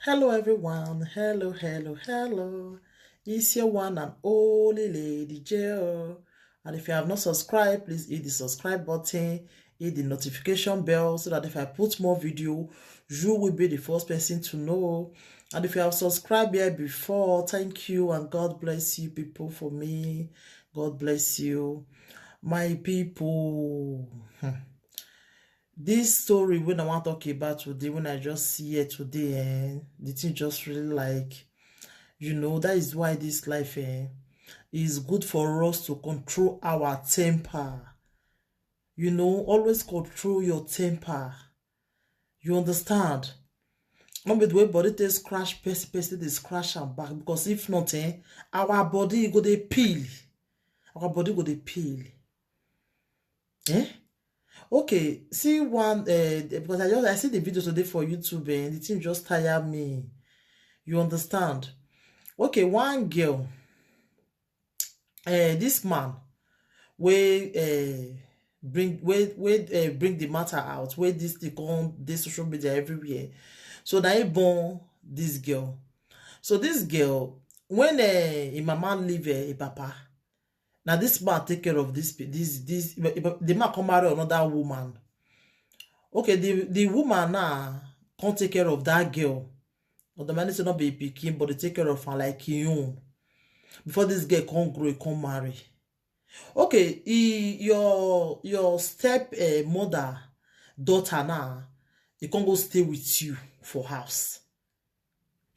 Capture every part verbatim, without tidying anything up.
Hello, everyone. Hello, hello, hello. It's your one and only Lady J O. And if you have not subscribed, please hit the subscribe button, hit the notification bell so that if I put more video, you will be the first person to know. And if you have subscribed here before, thank you and God bless you people for me. God bless you. My people, hmm. This story when I want to talk about today, when I just see it today, eh, the thing just really like, you know, that is why this life, eh, is good for us to control our temper. You know, always control your temper. You understand? Not be the way body take scratch, person, person dey scratch am back, because if not, eh, our body go dey peel. Our body go dey peel. Eh? Okay, see one, eh, because I just, I see the video today for YouTube, and the thing just tire me. You understand? Okay, one girl, eh, this man, wey, eh, bring, wey, wey, eh, bring the matter out, wey this thing come dey social media everywhere. So na he born this girl. So this girl, when, eh, him mama leave, eh, him papa, na this man take care of this pe-, this, this, the man come marry another woman. Okay, the, the woman now come take care of that girl. But the man say not be pikin, but they take care of her like him own. Before this girl come grow, come marry. Okay, he, your, your step, eh, mother daughter now, he come go stay with you for house.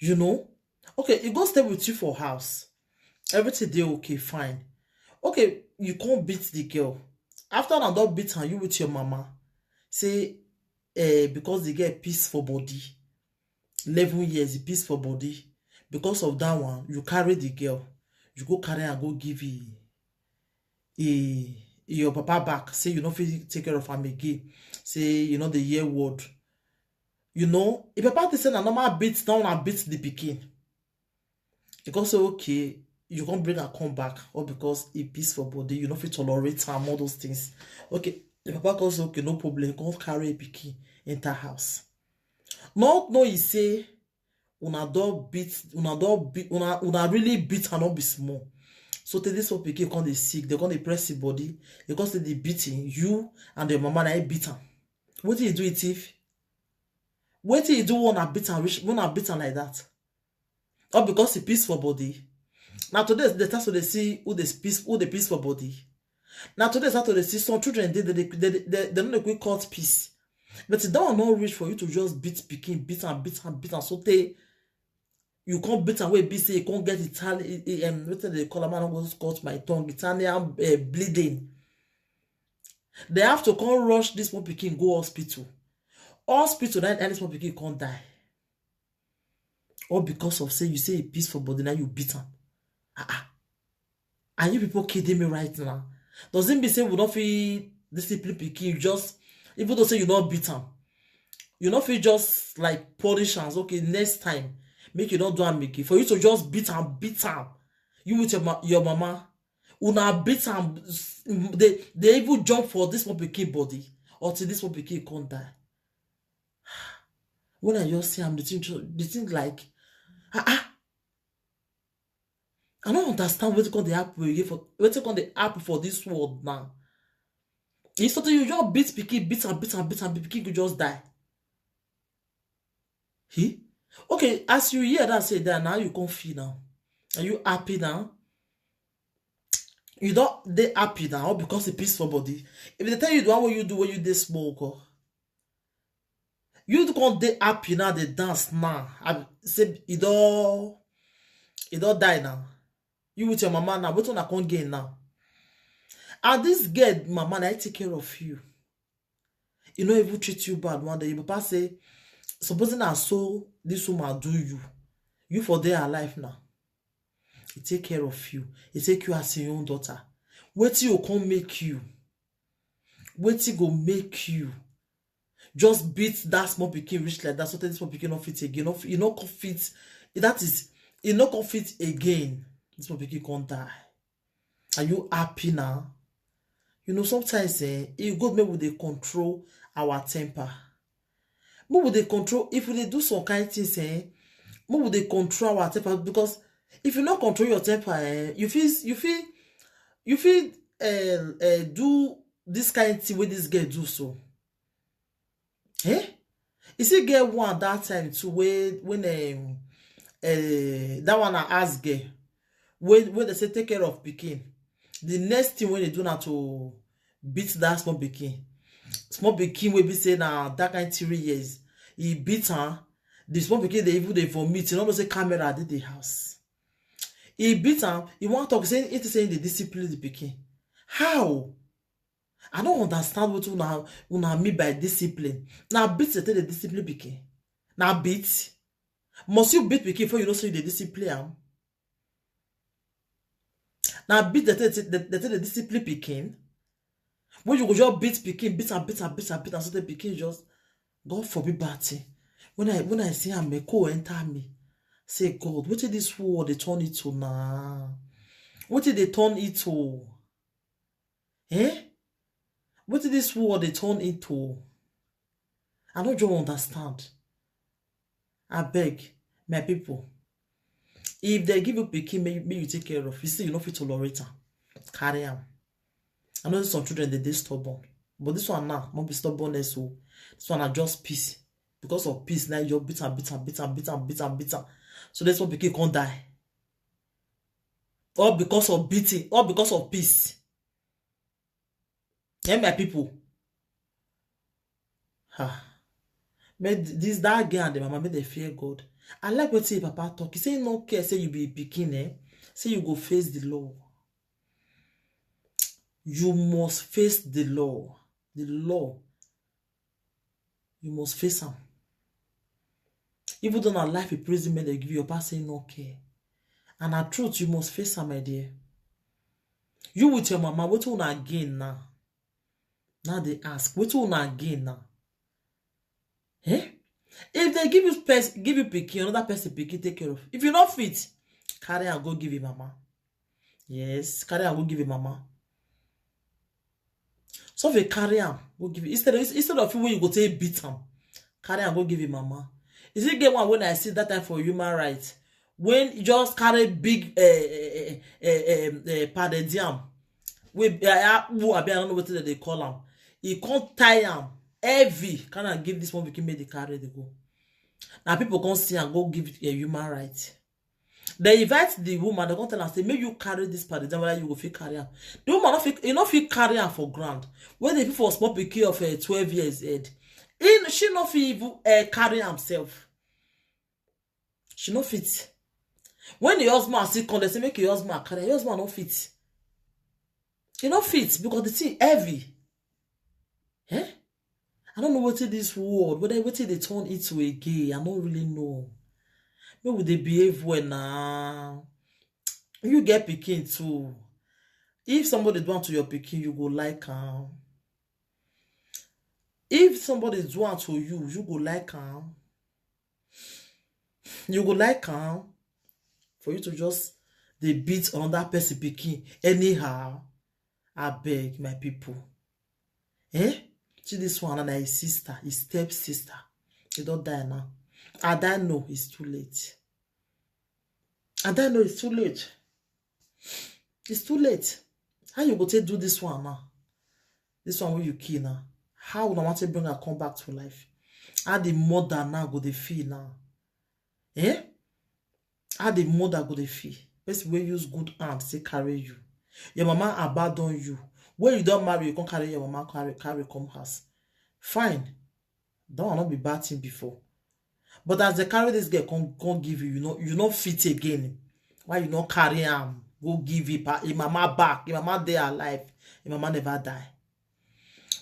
You know? Okay, he go stay with you for house. Everything dey okay, fine. Okay, you come beat the girl. After una don beat am, you with your mama, say, eh, because the girl piss for body. Eleven years, he piss for body. Because of that one, you carry the girl. You go carry and go give he, he, your papa back. Say you no fit take care of am again. Say you no dey hear word. You know, if papa think say na normal beat, now na beat the pikin. You come say, okay, you come bring her come back, or because he piss for body, you no fit tolerate am, all those things. Okay, the papa come say, okay, no problem, come carry a pikin enter house. Not know he say, una don beat, una don beat, una, una really beat her, no be small. So tey this one pikin come dey sick, they come dey press him body, they come say the beating, you and the mama na he beat am. Wetin he do it if? Wetin he do when I beat am reach, when I beat am like that? Or because he piss for body? Now today they start to dey see who dey piss, who dey piss for body. Now today start to dey see some children, they, they, they, they, they, they no dey quick cut piss. But that one no reach for you to just beat pikin, beat am, beat am, beat am. So tey you come beat am wey be say you come get Italian, eh, eh, um, wetin they call am, I no go cut my tongue, Italian, eh, bleeding. They have to come rush this small pikin go hospital. Hospital, then any small pikin come die. All because of say you say he piss for body, now you beat am. Ah, ah. Are you people kidding me right now? Does it mean say we no fit discipline pikin? You just, even though say you no beat am, you no fit just, like, punish am. Okay, next time, make you no do am again. For you to just beat am, beat am. You with your ma-, your mama, una beat am. They, they even jump for this small pikin body until this small pikin come die. When I just see am, the thing, ju-, the thing like, ah, ah. I no understand wetin come dey happen again for, wetin come dey happen for this world now. It's something you just beat pikin, beat am, beat am, beat am, the pikin go just die. He? Okay, as you hear that say that, now you come feel now. Are you happy now? You don dey happy now because he piss for body. If they tell you the one wey you do when you dey small, go. You come dey happy now, dey dance now. I say he don, he don die now. You with your mama now, wetin una come gain now? And this girl mama na take care of you. He no even treat you bad one day. Your papa say, supposing na so this woman do you, you for dey alive now. He take care of you. He take you as him own daughter. Wetin go come make you? Wetin go make you just beat that small pikin reach like that? So tey this small pikin no fit again. No fit, he no come fit. That is, he no come fit again. This small pikin come die. Are you happy now? You know, sometimes, eh, e good make we dey control our temper. Make we dey control, if we dey do some kind things, eh, Make we dey control our temper, because if you no control your temper, eh, you fit you fit you fit uh, uh, do this kind thing wey this girl do so. Eh? You see, get one that time too, wey when um, uh, that one I ask girl, wey wey dey say take care of pikin. The next thing wey dey do na to beat that small pikin. Small pikin wey be say na that kind three years, he beat her. The small pikin dey even dey vomit. You no know say camera dey the house. He beat am. He wan talk say it say he dey discipline the pikin. How? I don't understand what una una mean by discipline. Na beat dey take dey discipline pikin. Na beat. Must you beat pikin before you know say you dey discipline am? Na beat dey take dey take dey discipline pikin. When you go just beat pikin, beat am, beat am, beat am, beat am, so the pikin just, God forbid bad thing. When I when I see am, a cold enter me. Say, God, wetin this world dey turn it to now? Wetin dey turn it to? Eh? Wetin this world dey turn it to? I no just understand. Abeg, my people, if they give you pikin, make, make you take care of. You see, you no fit tolerate am. Carry am. I know some children dey dey stubborn, but this one now no be stubbornness o. This one na just peace. Because of peace, now you beat am, beat am, beat am, beat am, beat am, beat am. So this one pikin come die. All because of beating, all because of peace. Eh, my people. Ah. Make th- this that girl and the mama make they fear God. I like what say papa talk. He say he no care say you be pikin, eh? Say you go face the law. You must face the law. The law. You must face am. Even though na life imprisonment they give you, your papa say no care. And na truth, you must face am, my dear. You with your mama, wetin una gain now? Now they ask, wetin una gain now? Eh? If they give you pers- give you pikin, another person pikin take care of. If you no fit, carry am go give your mama. Yes, carry am go give your mama. So if you carry am, go give it instead of instead of you when you go take beat am, carry am go give your mama. Is it get one when I see that time for human rights when you just carry big uh, uh, uh, uh, uh, padded yam, we uh, who I be I don't know what they call am. He can't tie am heavy. Can I give this one? We can make the carry the go. Now people can't see and go give it a human right. They invite the woman, they can't tell her say, may you carry this padded yam, whether you go fit carry am. The woman not fit, you not fit carry am for ground. When the people small pikin of uh, twelve years head, he, she not fit even uh, carry himself. She no fit. When the husband see come, they say make your husband carry. Your husband no fit. He no fit because the thing heavy. Eh? I don't know what this world, whether what they turn it to again. I don't really know. Maybe they behave well now. You get pikin too. If somebody do to your pikin, you go like am. If somebody do to you, you go like am. You go like am for you to just they beat another person pikin anyhow. I beg my people. Eh? See this one and his sister, his step sister. He don't die now. I don't know it's too late. I don't know it's too late. It's too late. How you go take do this one now? This one where you kill now. How una want to bring her come back to life? How the mother now go they feel now? Eh? How the mother go they feel? Person will use good hand to carry you. Your mama abandon you. When you don't marry, you can't carry your mama carry carry come house. Fine. That one not be bad thing before. But as they carry this girl, come come give you, you know, you not fit again. Why you not carry him? Go give him pa- him mama back. Him mama dey alive. Him mama never die.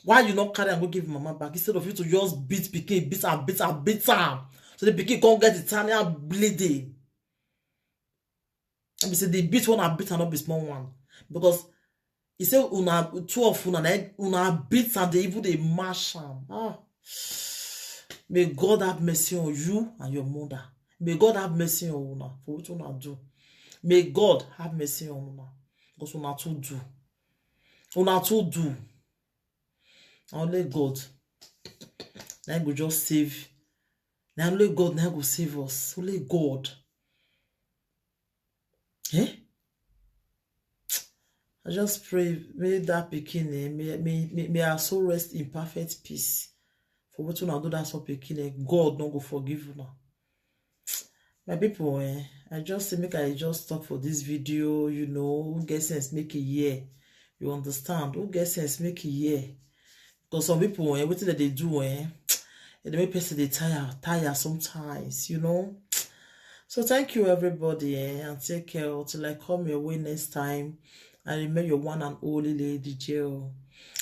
Why you not carry and go give him mama back instead of you to just beat pikin, beat and beat and beat am? So the pikin can't get Italian bleeding. And be say the beat one and beat and not be small one because he say una two of una na una beat and they even they mash am. Ah, may God have mercy on you and your mother. May God have mercy on una for what una do. May God have mercy on una because una too do. Una too do. Only God. Then go just save Na only God na go save us. Only God. Eh? I just pray, may that pikin, eh, may, may, may, may her soul rest in perfect peace. For what una do that some pikin, eh, God no go forgive una. My people, eh, I just say make I just talk for this video, you know, who get sense make a year. You understand? Who get sense make a year. Because some people, eh, what did they do, eh? And they make person they tire, tire sometimes, you know. So thank you everybody, eh, and take care till I come your way next time. I remain your one and only Lady J O.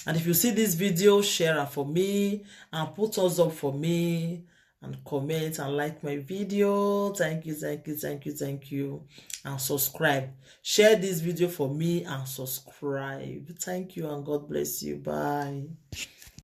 And if you see this video, share it for me and put thumbs up for me and comment and like my video. Thank you, thank you, thank you, thank you. And subscribe. Share this video for me and subscribe. Thank you and God bless you. Bye.